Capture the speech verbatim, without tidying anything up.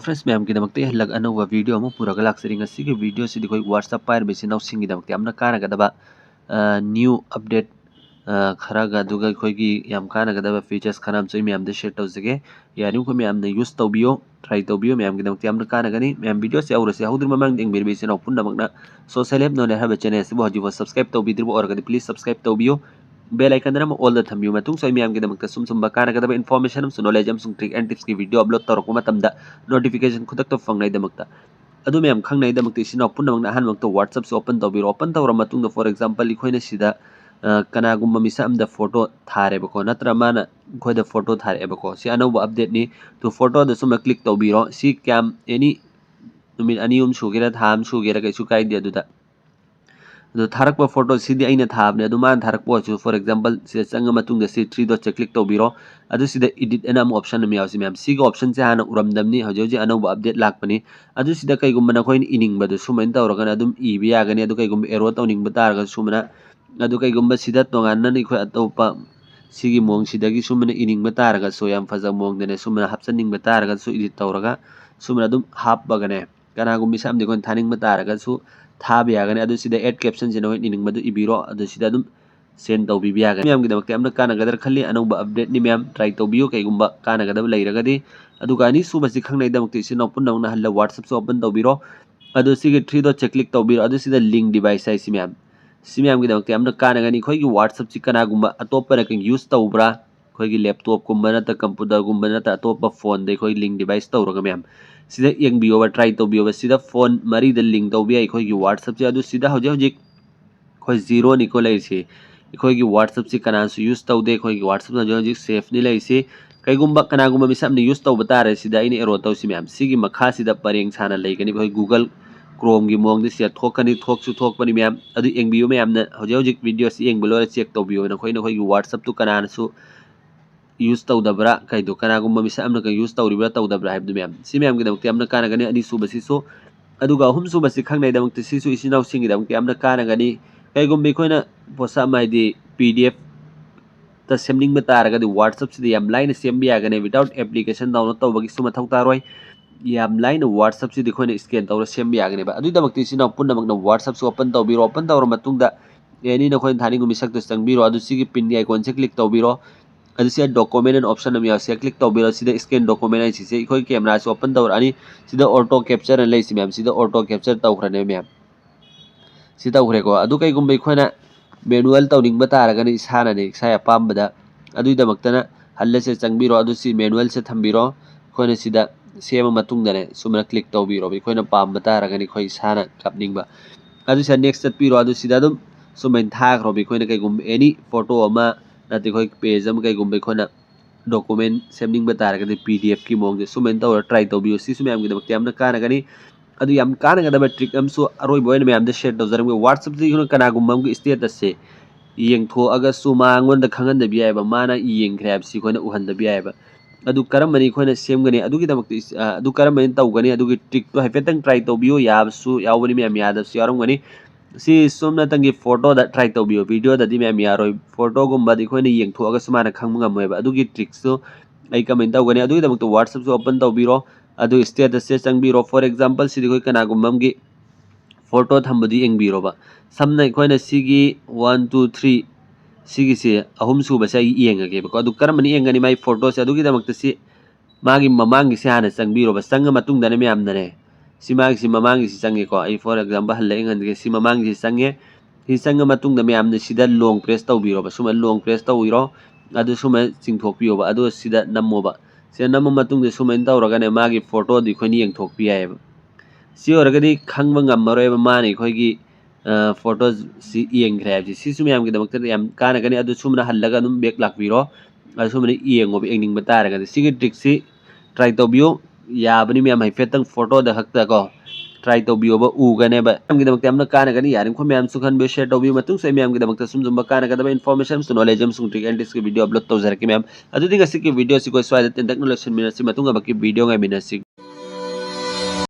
Friends, ꯃꯌꯥꯝꯒꯤꯗꯃꯛꯇ ꯑꯩ ꯍꯜꯂꯛ ꯑꯅꯧꯕ video ꯑꯃ ꯄꯨꯔꯒ ꯂꯥꯛꯆꯔꯤ꯫ ꯉꯁꯤꯒꯤ video ꯁꯤꯗꯤ ꯑꯩꯈꯣꯏ WhatsApp ꯄꯥꯏꯔꯤꯕ ꯏꯆꯤꯟ ꯏꯅꯥꯎꯁꯤꯡꯒꯤꯗꯃꯛꯇ ꯌꯥꯝꯅ ꯀꯥꯟꯅꯒꯗꯕ, ꯑ, new update, ꯑ, ꯈꯔꯒ, ꯑꯗꯨꯒ ꯑꯩꯈꯣꯏꯒꯤ ꯌꯥꯝ ꯀꯥꯟꯅꯒꯗꯕ features ꯈꯔ ꯑꯃꯁꯨ ꯑꯩ ꯃꯌꯥꯝꯗ share ꯇꯧꯖꯒꯦ꯫ ꯌꯥꯔꯤꯕꯃꯈꯩ ꯃꯌꯥꯝꯅ use ꯇꯧꯕꯤꯌꯣ, try ꯇꯧꯕꯤꯌꯣ, ꯃꯌꯥꯝꯒꯤꯗꯃꯛꯇ ꯌꯥꯝꯅ ꯀꯥꯟꯅꯒꯅꯤ꯫ ꯃꯌꯥꯝ, video ꯁꯦ ꯌꯧꯔꯁꯦ ꯍꯧꯗ꯭ꯔꯤ ꯃꯃꯥꯡꯗ ꯌꯦꯡꯕꯤꯔꯤꯕ ꯏꯆꯤꯟ ꯏꯅꯥꯎ ꯄꯨꯝꯅꯃꯛꯅ Social Help Knowledge ꯍꯥꯏꯕ channel ꯑꯁꯤꯕꯨ ꯍꯧꯖꯤꯛꯐꯥꯎ subscribe ꯇꯧꯕꯤꯗ꯭ꯔꯤꯕ ꯑꯣꯏꯔꯒꯗꯤ please subscribe ꯇꯧꯕꯤꯌꯨ꯫ Bell icon ꯑꯃ all ꯗ ꯊꯝꯕꯤꯌꯨ꯫ ꯃꯇꯨꯡꯁꯨ ꯑꯩ ꯃꯌꯥꯝꯒꯤꯗꯃꯛꯇ ꯁꯨꯝ ꯁꯨꯝꯕ ꯀꯥꯟꯅꯒꯗꯕ information ꯑꯃꯁꯨꯡ knowledge ꯑꯃꯁꯨꯡ trick and tips ꯀꯤ video upload ꯇꯧꯔꯛꯄ ꯃꯇꯝꯗ notification ꯈꯨꯗꯛꯇ ꯐꯪꯅꯕꯒꯤꯗꯃꯛꯇ꯫ ꯑꯗꯨ ꯃꯌꯥꯝ ꯈꯪꯅꯕꯒꯤꯗꯃꯛꯇ ꯏꯆꯤꯟ ꯏꯅꯥꯎ ꯄꯨꯝꯅꯃꯛꯅ ꯑꯍꯥꯟꯕꯃꯛꯇ WhatsApp ꯁꯤ open ꯇꯧꯕꯤꯔꯣ꯫ Open ꯇꯧꯔ ꯃꯇꯨꯡꯗ, for example, ꯑꯩꯈꯣꯏꯅ ꯁꯤꯗ, ꯑ, ꯀꯅꯥꯒꯨꯝꯕ ꯃꯤꯁꯛ ꯑꯃꯗ photo ꯊꯥꯔꯦꯕꯀꯣ, ꯅꯠꯇ꯭ꯔ ꯃꯥꯅ ꯑꯩꯈꯣꯏꯗ photo ꯊꯥꯔꯛꯑꯦꯕꯀꯣ꯫ ꯁꯤ ꯑꯅꯧꯕ update ꯅꯤ꯫ To photo ꯗ ꯁꯨꯝꯕ click ꯇꯧꯕꯤꯔꯣ꯫ ꯁꯤ ꯀꯌꯥꯝ, any ꯅꯨꯃꯤꯠ ꯑꯅꯤ ꯑꯍꯨꯝ ꯁꯨꯒꯦꯔꯥ, ꯊꯥ ꯑꯃ ꯁꯨꯒꯦꯔꯥ, ꯀꯩꯁꯨ ꯀꯥꯏꯗꯦ꯫ ꯑꯗꯨꯗ ꯑꯗꯣ ꯊꯥꯔꯛꯄ photo ꯁꯤꯗꯤ ꯑꯩꯅ ꯊꯥꯕꯅꯦ, ꯑꯗꯨ ꯃꯥꯅ ꯊꯥꯔꯛꯄ ꯑꯣꯏꯔꯁꯨ, for example, ꯁꯤꯗ ꯆꯪꯉ ꯃꯇꯨꯡꯗ ꯁꯤ three dot ꯁꯦ click ꯇꯧꯕꯤꯔꯣ꯫ ꯑꯗꯨ ꯁꯤꯗ edit ꯑꯅ ꯑꯃ option ꯑꯃ ꯌꯥꯎꯁꯤ ꯃꯌꯥꯝ꯫ ꯁꯤꯒꯤ option ꯁꯦ ꯍꯥꯟꯅ ꯎꯔꯝꯗꯕꯅꯤ, ꯍꯧꯖꯤꯛ ꯍꯧꯖꯤꯛ ꯑꯅꯧꯕ update ꯂꯥꯛꯄꯅꯤ꯫ ꯑꯗꯨ ꯁꯤꯗ ꯀꯩꯒꯨꯝꯕ ꯅꯈꯣꯏꯅ ꯏꯅꯤꯡꯕꯗꯣ ꯁꯨꯃꯥꯏꯅ ꯇꯧꯔꯒꯅ ꯑꯗꯨꯝ ꯏꯕ ꯌꯥꯒꯅꯤ꯫ ꯑꯗꯨ ꯀꯩꯒꯨꯝꯕ error ꯇꯧꯅꯤꯡꯕ ꯇꯥꯔꯒꯁꯨ ꯁꯨꯃꯥꯏꯅ, ꯑꯗꯨ ꯀꯩꯒꯨꯝꯕ ꯁꯤꯗ ꯇꯣꯉꯥꯟꯅ ꯑꯩꯈꯣꯏ ꯑꯇꯣꯞꯄ ꯁꯤꯒꯤ ꯃꯑꯣꯡꯁꯤꯗꯒꯤ ꯁꯨꯃꯥꯏꯅ ꯏꯅꯤꯡꯕ ꯇꯥꯔꯒꯁꯨ, ꯌꯥꯝ ꯐꯖꯕ ꯃꯑꯣꯡꯗꯅꯦ, ꯁꯨꯃꯥꯏꯅ ꯍꯥꯞꯆꯟꯅꯤꯡꯕ ꯇꯥꯔꯒꯁꯨ edit ꯇꯧꯔꯒ ꯁꯨꯃꯥꯏꯅ ꯑꯗꯨꯝ ꯍꯥꯞꯄꯒꯅꯦ, ꯀꯅꯥꯒꯨꯝꯕ ꯃꯤꯁꯛ ꯑꯃꯗ ꯑꯩꯈꯣꯏꯅ ꯊꯥꯅꯤꯡꯕ ꯇꯥꯔꯒꯁꯨ ꯊꯥꯕ ꯌꯥꯒꯅꯤ꯫ ꯑꯗꯨ ꯁꯤꯗ add caption ꯁꯤ ꯅꯈꯣꯏ ꯏꯅꯤꯡꯕꯗꯨ ꯏꯕꯤꯔꯣ, ꯑꯗꯨ ꯁꯤꯗ ꯑꯗꯨꯝ send ꯇꯧꯕꯤꯕ ꯌꯥꯒꯅꯤ꯫ ꯃꯌꯥꯝꯒꯤꯗꯃꯛꯇ ꯌꯥꯝꯅ ꯀꯥꯟꯅꯒꯗ꯭ꯔꯥ ꯈꯜꯂꯤ꯫ ꯑꯅꯧꯕ update ꯅꯤ ꯃꯌꯥꯝ, try ꯇꯧꯕꯤꯌꯨ ꯀꯩꯒꯨꯝꯕ ꯀꯥꯟꯅꯒꯗꯕ ꯂꯩꯔꯒꯗꯤ꯫ ꯑꯗꯨꯒ ꯑꯅꯤꯁꯨꯕꯁꯤ ꯈꯪꯅꯕꯒꯤꯗꯃꯛꯇ ꯏꯆꯤꯟ ꯏꯅꯥꯎ ꯄꯨꯝꯅꯃꯛꯅ ꯍꯜꯂ WhatsApp ꯁꯨ open ꯇꯧꯕꯤꯔꯣ꯫ ꯑꯗꯨ ꯁꯤꯒꯤ three dot ꯁꯦ click ꯇꯧꯕꯤꯔꯣ꯫ ꯑꯗꯨ ꯁꯤꯗ link device ꯍꯥꯏꯁꯤ ꯃꯌꯥꯝ, ꯁꯤ ꯃꯌꯥꯝꯒꯤꯗꯃꯛꯇ ꯌꯥꯝꯅ ꯀꯥꯟꯅꯒꯅꯤ꯫ ꯑꯩꯈꯣꯏꯒꯤ WhatsApp ꯁꯤ ꯀꯅꯥꯒꯨꯝꯕ ꯑꯇꯣꯞꯄꯅ ꯀꯩ use ꯇꯧꯕ꯭ꯔꯥ, ꯑꯩꯈꯣꯏꯒꯤ laptop ꯀꯨꯝꯕ ꯅꯠꯇ꯭ꯔ computer ꯒꯨꯝꯕ ꯅꯠꯇ꯭ꯔ ꯑꯇꯣꯞꯄ phone ꯗ ꯑꯩꯈꯣꯏ link device ꯇꯧꯔꯒ ꯃꯌꯥꯝ ꯁꯤꯗ ꯌꯦꯡꯕꯤꯌꯣꯕ, try ꯇꯧꯕꯤꯌꯣꯕ꯫ ꯁꯤꯗ phone ꯃꯔꯤꯗ link ꯇꯧꯕ ꯌꯥꯏ ꯑꯩꯈꯣꯏꯒꯤ WhatsApp ꯁꯦ꯫ ꯑꯗꯨ ꯁꯤꯗ ꯍꯧꯖꯤꯛ ꯍꯧꯖꯤꯛ ꯑꯩꯈꯣꯏ zero ꯅꯤꯀꯣ ꯂꯩꯔꯤꯁꯤ꯫ ꯑꯩꯈꯣꯏꯒꯤ WhatsApp ꯁꯤ ꯀꯅꯥꯁꯨ use ꯇꯧꯗꯦ꯫ ꯑꯩꯈꯣꯏꯒꯤ WhatsApp ꯁꯤ ꯍꯧꯖꯤꯛ ꯍꯧꯖꯤꯛ safe ꯅꯤ ꯂꯩꯔꯤꯁꯤ꯫ ꯀꯩꯒꯨꯝꯕ ꯀꯅꯥꯒꯨꯝꯕ ꯃꯤꯁꯛ ꯑꯃꯅ use ꯇꯧꯕ ꯇꯥꯔꯦ, ꯁꯤꯗ ꯑꯩꯅ arrow ꯇꯧꯁꯤ ꯃꯌꯥꯝ꯫ ꯁꯤꯒꯤ ꯃꯈꯥꯁꯤꯗ ꯄꯔꯦꯡ ꯁꯥꯅ ꯂꯩꯒꯅꯤ꯫ ꯑꯩꯈꯣꯏ Google Chrome ꯒꯤ ꯃꯑꯣꯡꯗ ꯁꯤꯗ ꯊꯣꯛꯀꯅꯤ, ꯊꯣꯛꯁꯨ ꯊꯣꯛꯄꯅꯤ ꯃꯌꯥꯝ꯫ ꯑꯗꯨ ꯌꯦꯡꯕꯤꯌꯨ ꯃꯌꯥꯝꯅ, ꯍꯧꯖꯤꯛ ꯍꯧꯖꯤꯛ video ꯁꯤ ꯌꯦꯡꯕ ꯂꯣꯏꯔ check ꯇꯧꯕꯤꯌꯨ꯫ ꯅꯈꯣꯏ ꯅꯈꯣꯏꯒꯤ WhatsApp ꯇꯨ ꯀꯅꯥꯅꯁꯨ use ꯇꯧꯗꯕ꯭ꯔꯥ, ꯀꯩꯗꯣ ꯀꯅꯥꯒꯨꯝꯕ ꯃꯤꯁꯛ ꯑꯃꯅ use ꯇꯧꯔꯤꯕ꯭ꯔꯥ ꯇꯧꯗꯕ꯭ꯔꯥ ꯍꯥꯏꯕꯗꯨ ꯃꯌꯥꯝ꯫ ꯁꯤ ꯃꯌꯥꯝꯒꯤꯗꯃꯛꯇ ꯌꯥꯝꯅ ꯀꯥꯟꯅꯒꯅꯤ꯫ ꯑꯅꯤꯁꯨꯕꯁꯤꯁꯨ, ꯑꯗꯨꯒ ꯑꯍꯨꯝꯁꯨꯕꯁꯤ ꯈꯪꯅꯩꯗꯃꯛꯇ ꯁꯤꯁꯨ ꯏꯆꯤꯟ ꯏꯅꯥꯎꯁꯤꯡꯒꯤꯗꯃꯛꯇ ꯌꯥꯝꯅ ꯀꯥꯟꯅꯒꯅꯤ꯫ ꯀꯩꯒꯨꯝꯕ ꯑꯩꯈꯣꯏꯅ ꯄꯣꯠꯁꯛ ꯑꯃ ꯍꯥꯏꯗꯤ P D F ꯇ ꯁꯦꯝꯅꯤꯡꯕ ꯇꯥꯔꯒꯗꯤ WhatsApp ꯁꯤꯗ ꯌꯥꯝ ꯂꯥꯏꯅ ꯁꯦꯝꯕ ꯌꯥꯒꯅꯤ, without application download ꯇꯧꯕꯒꯤꯁꯨ ꯃꯊꯧ ꯇꯥꯔꯣꯏ꯫ ꯌꯥꯝ ꯂꯥꯏꯅ WhatsApp-ꯁꯤꯗꯤ ꯑꯩꯈꯣꯏꯅ scan ꯇꯧꯔ ꯁꯦꯝꯕ ꯌꯥꯒꯅꯦꯕ꯫ ꯑꯗꯨꯒꯤꯗꯃꯛꯇ ꯏꯆꯤꯟ ꯏꯅꯥꯎ ꯄꯨꯝꯅꯃꯛꯅ WhatsApp-ꯁꯤ open ꯇꯧꯕꯤꯔꯣ꯫ Open ꯇꯧꯔ ꯃꯇꯨꯡꯗ any ꯅꯈꯣꯏꯅ ꯊꯥꯅꯤꯡꯕ ꯃꯤꯁꯛꯇꯨ ꯆꯪꯕꯤꯔꯣ꯫ ꯑꯗꯨ ꯁꯤꯒꯤ pin-ꯒꯤ icon-ꯁꯦ click ꯇꯧꯕꯤꯔꯣ꯫ ꯑꯗꯨ ꯁꯤꯗ document option ꯑꯃ ꯌꯥꯎ, ꯁꯤꯗ click ꯇꯧꯕꯤꯔꯣ꯫ ꯁꯤꯗ scan document ꯍꯥꯏꯁꯤꯁꯦ ꯑꯩꯈꯣꯏ camera-ꯁꯤ open ꯇꯧꯔꯛꯑꯅꯤ꯫ ꯁꯤꯗ auto capture ꯑꯅ ꯂꯩꯁꯤ ꯃꯌꯥꯝ, ꯁꯤꯗ auto capture ꯇꯧꯈ꯭ꯔꯅꯦ ꯃꯌꯥꯝ꯫ ꯁꯤ ꯇꯧꯈ꯭ꯔꯦꯀꯣ꯫ ꯑꯗꯨ ꯀꯩꯒꯨꯝꯕ ꯑꯩꯈꯣꯏꯅ manual ꯇꯧꯅꯤꯡꯕ ꯇꯥꯔꯒꯅ ꯏꯁꯥꯅꯅꯦ, ꯏꯁꯥꯒꯤ ꯑꯄꯥꯝꯕꯗ꯫ ꯑꯗꯨꯒꯤꯗꯃꯛꯇꯅ ꯍꯜꯂꯁꯦ ꯆꯪꯕꯤꯔꯣ꯫ ꯑꯗꯨ ꯁꯤ manual-ꯁꯦ ꯊꯝꯕꯤꯔꯣ꯫ ꯑꯩꯈꯣꯏꯅ ꯁꯤꯗ ꯁꯦꯝꯃ ꯃꯇꯨꯡꯗꯅꯦ, ꯁꯨꯃꯥꯏꯅ click ꯇꯧꯕꯤꯔꯣ꯫ ꯑꯩꯈꯣꯏꯅ ꯄꯥꯝꯕ ꯇꯥꯔꯒꯅꯤ ꯑꯩꯈꯣꯏ ꯏꯁꯥꯅ ꯀꯥꯞꯅꯤꯡꯕ꯫ ꯑꯗꯨ ꯁꯤꯗ next ꯆꯠꯄꯤꯔꯣ꯫ ꯑꯗꯨ ꯁꯤꯗ ꯑꯗꯨꯝ ꯁꯨꯃꯥꯏꯅ ꯊꯥꯈ꯭ꯔꯣꯕ꯫ ꯑꯩꯈꯣꯏꯅ ꯀꯩꯒꯨꯝꯕ any photo ꯑꯃ ꯅꯠꯇꯦ, ꯑꯩꯈꯣꯏ page ꯑꯃ ꯀꯩꯒꯨꯝꯕ ꯑꯩꯈꯣꯏꯅ document ꯁꯦꯝꯅꯤꯡꯕ ꯇꯥꯔꯒꯗꯤ P D F-ꯀꯤ ꯃꯑꯣꯡꯗ ꯁꯨꯃꯥꯏꯅ ꯇꯧꯔ try ꯇꯧꯕꯤꯌꯨ꯫ ꯁꯤꯁꯨ ꯃꯌꯥꯝꯒꯤꯗꯃꯛꯇ ꯌꯥꯝꯅ ꯀꯥꯟꯅꯒꯅꯤ꯫ ꯑꯗꯨ ꯌꯥꯝ ꯀꯥꯟꯅꯒꯗꯕ trick ꯑꯃꯁꯨ ꯑꯔꯣꯏꯕ ꯑꯣꯏꯅ ꯃꯌꯥꯝꯗ share ꯇꯧꯖꯔꯝꯒꯦ꯫ WhatsApp-ꯇ ꯑꯩꯈꯣꯏꯅ ꯀꯅꯥꯒꯨꯝꯕ ꯑꯃꯒꯤ status-ꯁꯦ ꯌꯦꯡꯊꯣꯛꯑꯒꯁꯨ ꯃꯉꯣꯟꯗ ꯈꯪꯍꯟꯗꯕ ꯌꯥꯏꯑꯕ, ꯃꯥꯅ ꯌꯦꯡꯈ꯭ꯔꯦ ꯍꯥꯏꯕꯁꯤ ꯑꯩꯈꯣꯏꯅ ꯎꯍꯟꯗꯕ ꯌꯥꯏꯑꯕ꯫ ꯑꯗꯨ ꯀꯔꯝꯕꯅꯤ ꯑꯩꯈꯣꯏꯅ ꯁꯦꯝꯒꯅꯤ? ꯑꯗꯨꯒꯤꯗꯃꯛꯇ ꯏꯁ-, ꯑ, ꯑꯗꯨ ꯀꯔꯝꯕꯅ ꯇꯧꯒꯅꯤ? ꯑꯗꯨꯒꯤ trick-ꯇꯣ ꯍꯥꯏꯐꯦꯠꯇꯪ try ꯇꯧꯕꯤꯌꯨ꯫ ꯌꯥꯕꯁꯨ ꯌꯥꯎꯕꯅꯤ ꯃꯌꯥꯝ, ꯌꯥꯗꯕꯁꯨ ꯌꯥꯎꯔꯝꯒꯅꯤ꯫ ꯁꯤ ꯁꯨꯞꯅꯇꯪꯒꯤ photo-ꯗ try ꯇꯧꯕꯤꯌꯨ, video-ꯗꯗꯤ ꯃꯌꯥꯝ ꯌꯥꯔꯣꯏ꯫ Photo-ꯒꯨꯝꯕꯗꯤ ꯑꯩꯈꯣꯏꯅ ꯌꯦꯡꯊꯣꯛꯑꯒꯁꯨ ꯃꯥꯅ ꯈꯪꯕ ꯉꯝꯃꯣꯏꯕ꯫ ꯑꯗꯨꯒꯤ trick-ꯇꯨ ꯑꯩ ꯀꯃꯥꯏꯅ ꯇꯧꯒꯅꯤ? ꯑꯗꯨꯒꯤꯗꯃꯛꯇ WhatsApp-ꯁꯨ open ꯇꯧꯕꯤꯔꯣ, ꯑꯗꯨ status-ꯁꯦ ꯆꯪꯕꯤꯔꯣ꯫ For example, ꯁꯤꯗꯤ ꯑꯩꯈꯣꯏ ꯀꯅꯥꯒꯨꯝꯕ ꯑꯃꯒꯤ photo ꯊꯝꯕꯗꯨ ꯌꯦꯡꯕꯤꯔꯣꯕ꯫ ꯁꯝꯅ ꯑꯩꯈꯣꯏꯅ ꯁꯤꯒꯤ one, two, three, ꯁꯤꯒꯤꯁꯦ ꯑꯍꯨꯝ ꯁꯨꯕꯁꯦ ꯑꯩ ꯌꯦꯡꯉꯒꯦꯕꯀꯣ꯫ ꯑꯗꯨ ꯀꯔꯝꯕꯅ ꯌꯦꯡꯒꯅꯤ? ꯃꯥꯏ photo-ꯁꯦ꯫ ꯑꯗꯨꯒꯤꯗꯃꯛꯇ ꯁꯤ ꯃꯥꯒꯤ ꯃꯃꯥꯡꯒꯤꯁꯦ ꯍꯥꯟꯅ ꯆꯪꯕꯤꯔꯣꯕ꯫ ꯆꯪꯉ ꯃꯇꯨꯡꯗꯅꯦ ꯃꯌꯥꯝꯅꯅꯦ, ꯁꯤ ꯃꯥꯒꯤꯁꯤ ꯃꯃꯥꯡꯒꯤꯁꯤ ꯆꯪꯉꯦꯀꯣ꯫ ꯑꯩ for example ꯍꯜꯂ ꯌꯦꯡꯍꯟꯒꯦ꯫ ꯁꯤ ꯃꯃꯥꯡꯒꯤꯁꯤ ꯆꯪꯉꯦ꯫ ꯁꯤ ꯆꯪꯉ ꯃꯇꯨꯡꯗ ꯃꯌꯥꯝꯅ ꯁꯤꯗ long press ꯇꯧꯕꯤꯔꯣꯕ꯫ ꯁꯨꯃꯥꯏꯅ long press ꯇꯧꯕꯤꯔꯣ꯫ ꯑꯗꯨ ꯁꯨꯃꯥꯏꯅ ꯆꯤꯡꯊꯣꯛꯄꯤꯌꯣꯕ꯫ ꯑꯗꯨꯒ ꯁꯤꯗ ꯅꯝꯃꯣꯕ꯫ ꯁꯤꯗ ꯅꯝꯕ ꯃꯇꯨꯡꯗ ꯁꯨꯃꯥꯏꯅ ꯇꯧꯔꯒꯅꯦ ꯃꯥꯒꯤ photo-ꯗꯤ ꯑꯩꯈꯣꯏꯅ ꯌꯦꯡꯊꯣꯛꯄ ꯌꯥꯏꯑꯕ꯫ ꯁꯤ ꯑꯣꯏꯔꯒꯗꯤ ꯈꯪꯕ ꯉꯝꯃꯔꯣꯏꯕ ꯃꯥꯅ ꯑꯩꯈꯣꯏꯒꯤ, ꯑ, photo-ꯁꯤ ꯌꯦꯡꯈ꯭ꯔꯦ ꯍꯥꯏꯕꯁꯤ꯫ ꯁꯤꯁꯨ ꯃꯌꯥꯝꯒꯤꯗꯃꯛꯇ ꯌꯥꯝ ꯀꯥꯟꯅꯒꯅꯤ꯫ ꯑꯗꯨ ꯁꯨꯝꯅ ꯍꯜꯂꯒ ꯑꯗꯨꯝ back ꯂꯥꯛꯄꯤꯔꯣ꯫ ꯑꯗꯨ ꯁꯨꯝꯅ ꯌꯦꯡꯉꯣꯕ, ꯌꯦꯡꯅꯤꯡꯕ ꯇꯥꯔꯒꯗꯤ꯫ ꯁꯤꯒꯤ trick-ꯁꯤ try ꯇꯧꯕꯤꯌꯨ꯫ ꯌꯥꯕꯅꯤ ꯃꯌꯥꯝ, ꯍꯥꯏꯐꯦꯠꯇꯪ photo-ꯗ ꯈꯛꯇ ꯀꯣ try ꯇꯧꯕꯤꯌꯣꯕ, ꯎꯒꯅꯦꯕ꯫ ꯃꯌꯥꯝꯒꯤꯗꯃꯛꯇ ꯌꯥꯝꯅ ꯀꯥꯟꯅꯒꯅꯤ꯫ ꯌꯥꯔꯤꯃꯈꯩ ꯃꯌꯥꯝꯁꯨ ꯈꯟꯕꯤꯌꯨ, share ꯇꯧꯕꯤꯌꯨ꯫ ꯃꯇꯨꯡꯁꯨ ꯑꯩ ꯃꯌꯥꯝꯒꯤꯗꯃꯛꯇ ꯁꯨꯝ ꯁꯨꯝꯕ ꯀꯥꯟꯅꯒꯗꯕ information ꯑꯃꯁꯨꯡ knowledge ꯑꯃꯁꯨꯡ trick and tricks-ꯀꯤ video upload ꯇꯧꯖꯔꯛꯀꯦ ꯃꯌꯥꯝ꯫ ꯑꯗꯨꯗꯤ ꯉꯁꯤꯒꯤ video-ꯁꯤ ꯑꯩꯈꯣꯏ ꯁ꯭ꯋꯥꯏꯗ ꯇꯦꯟꯇꯛꯅ ꯂꯣꯏꯁꯤꯟꯃꯤꯟꯅꯁꯤ꯫ ꯃꯇꯨꯡ ꯑꯃꯛꯀꯤ video ꯉꯥꯏꯃꯤꯟꯅꯁꯤ꯫